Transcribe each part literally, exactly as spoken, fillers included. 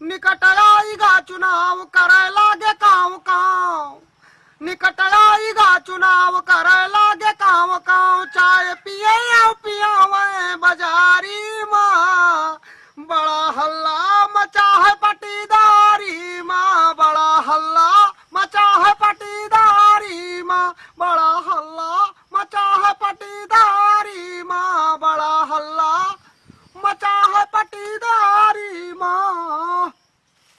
निकट आइगा चुनाव करे लागे काँव काँव। निकट आइगा चुनाव करे लागे काँव काँव। चाय पिए आउ पियावे बजारी मा। बड़ा हल्ला मचा है पटीदारी मा। बड़ा हल्ला मचा है पटीदारी मा। बड़ा हल्ला मचा है पटीदारी मा। बड़ा हल्ला मचा है पटीदारी मा।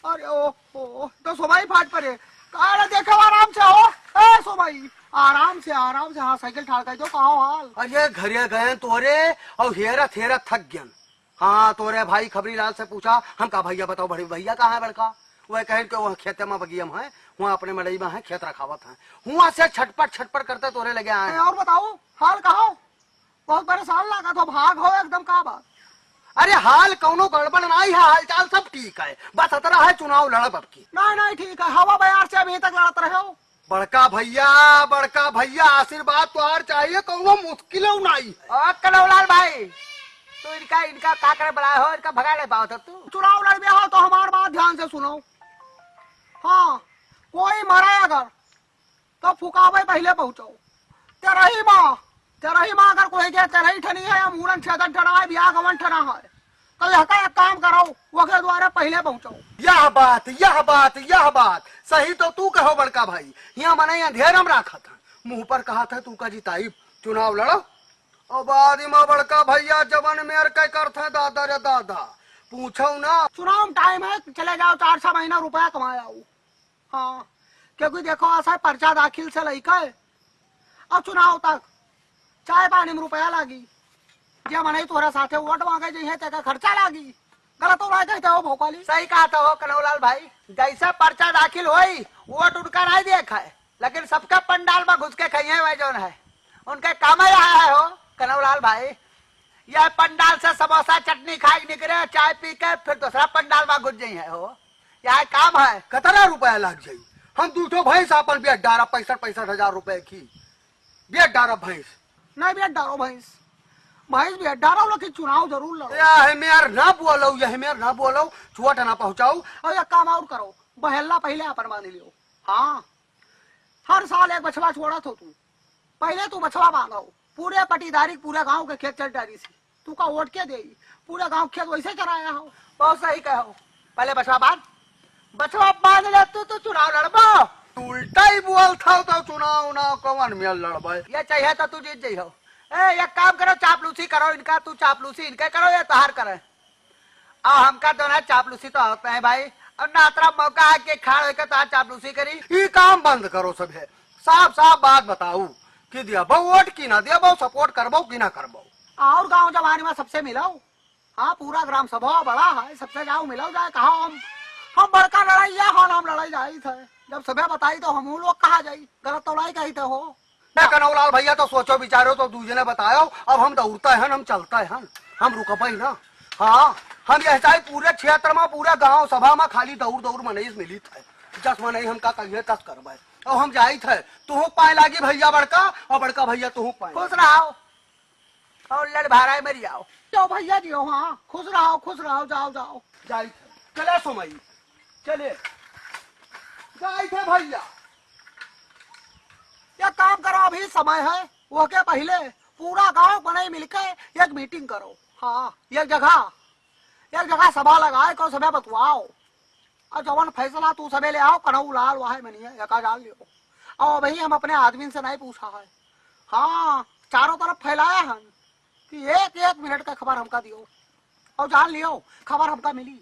अरे ओ, ओ, तो सोमाई फाट परे। काहे देखे हो, आराम से हो। ए सोमाई, आराम से, आराम से। हाँ, साइकिल ठाड़ कर दो, कहाँ हो हाल? अरे घरे गए तोरे, और हेरा थेरा थक गयन। हाँ, तोरे भाई खबरी लाल से पूछा, हम कहा, "भैया बताओ, बड़े भैया कहाँ है बड़का?" वह कहे कि वह खेते में बगिया में है, वहाँ अपने मड़ई में है, खेत रखावत हैं। हुआ से छटपट छटपट करते तोरे लगे आए ए, हैं। और बताओ, हाल कहाँ हो? बहुत परेशान लागत हो, भाग हो एकदम, का बात? अरे हाल कौनो गड़बड़ नाई है, हालचाल सब ठीक है, बस अतरा है चुनाव लड़ब अब की। नहीं, नहीं, ठीक है, हवा बयार से अभी तक लड़त रहे हो। बड़का भैया, बड़का भैया, आशीर्वाद तोहार चाहिए, कौनो मुश्किल नाई है। ओ कनौलाल भाई, तू इनका, इनका का करे बुलाए हो, इनका भगा नहीं पावत हो तू। चुनाव लड़बे हो तो हमार बात ध्यान से सुनो। हाँ, कोई मरे अगर तो फुकावे पहिले पहुँचो। तेरही माँ, तेरही माँ अगर कोई के तेरही ठनी है या मूड़न छेदन ठना है, बियाह गवन ठना है, तो यह का एक काम करो, वके द्वारे पहिले पहुँचो। यह बात, यह बात, यह बात सही तो तू कहो बड़का भाई। यहाँ मनई अंधेरम राखत है, मुँह पर कहत है तू का जिताइब, चुनाव लड़ो। और बाद में बड़का भैया जवन मेर के करत है, दादा रे दादा, पूछो ना। चुनाव टाइम है, चले जाओ, चार छह महीना रुपया कमाए आओ। हाँ, क्योंकि देखो, ऐसा है, पर्चा दाखिल से लइके और चुनाव तक चाय पानी में रुपया लागी। जे मनई तोहरा साथे वोट मांगे जइहे, तेका खर्चा लागी। गलत तो ना कहते हो भोकाली। सही कहा तो हो कनौलाल भाई, जैसे पर्चा दाखिल होई, वोट उनका नहीं देख है, लेकिन सबका पंडाल में घुस के खाइए वह जौन है, उनके काम ही आया है हो कनौलाल भाई। यह पंडाल से समोसा चटनी खाए के निकले, चाय पी के फिर दूसरा पंडाल में घुस जाइए हो। यह काम है। कतरा रुपया लाग जाई? हम दू ठो भैंस आपन बेच डारब, पैंसठ पैंसठ हजार रुपए की बेच डारब भैंस। नहीं बेच डारो भैंस, भैंस बेच डारो, लेकिन चुनाव जरूर लड़ो। यह मेर ना बोलो, यह मेर ना बोलो, चोट ना पहुंचाओ। और एक काम और करो, बहेल्ला पहले अपन बांध लियो। हाँ, हर साल एक बछवा छोड़त हो तू, पहले तू बछवा बांधो, पूरे पटीदारी, पूरे गांव के खेत चर डारी से। तू का वोट के देई? पूरे गांव खेत वैसे चराया हो। बहुत सही कहो, पहले बछवा बांध, बछवा बांध ले तू, तू चुनाव लड़बो। तू उल्टा ही बोलत हो, तो चुनाव उनाव कवन में लड़बे? ये चाहिए तो तू जीत जइहो। ए, एक काम करो, चापलूसी करो इनका, तू चापलूसी इनके करो, ये तोहार करे। अब हमका तो ना चापलूसी तो आवत नहीं भाई, अब ना अतरा मौका है कि खाड़ होके तो चापलूसी करी। ई काम बंद करो सभे, साफ साफ बात बताऊ कि देबो वोट कि ना देबो, सपोर्ट करबो कि ना करबो। और गांव जवानी में सबसे मिलाओ। हाँ, पूरा ग्राम सभा बड़ा है, सबसे जाओ मिलाओ जाए, कहा हम, हम बड़का लड़ाई या हो, हम लड़ाई जाई थे। जब सभे बताई तो हम लोग कहा जाई, गलत तो लाई कही थे हो। ना कनौलाल भैया, तो सोचो विचारो, तो दूजे ने बतायो, अब हम दौड़ते हैं, हम चलते हैं, हम रुकबे ना। हाँ, हम यह चाहे पूरे क्षेत्र में, पूरे गांव सभा में खाली दौड़ दौड़ मनई से मिली थे, जस मनई हमका कहिए तस करबे। अब हम जाई थे, तुहूँ पाए लागी भैया बड़का, और बड़का भैया तुहूँ पाए। खुश रहो। और लड़ भाराए मर जाओ। जाओ भैया जी, हो, हाँ, खुश रहो, खुश रहो, जाओ, जाओ। जाई थे, चले सोमाई, चले, जाई थे भैया। या काम करो, अभी समय है, ओके पहले पूरा गांव बने मिलके एक मीटिंग करो। हाँ, एक जगह, एक जगह सभा लगाए को सभे बतवाओ। और जवन फैसला तू सबे ले आओ, कनऊ लाल वाहे मनिया, एका जान लियो। और अभी हम अपने आदमी से नहीं पूछा है। हाँ, चारों तरफ फैलाया हन कि एक एक मिनट का खबर हमका दियो। और जान लियो, खबर हमका मिली।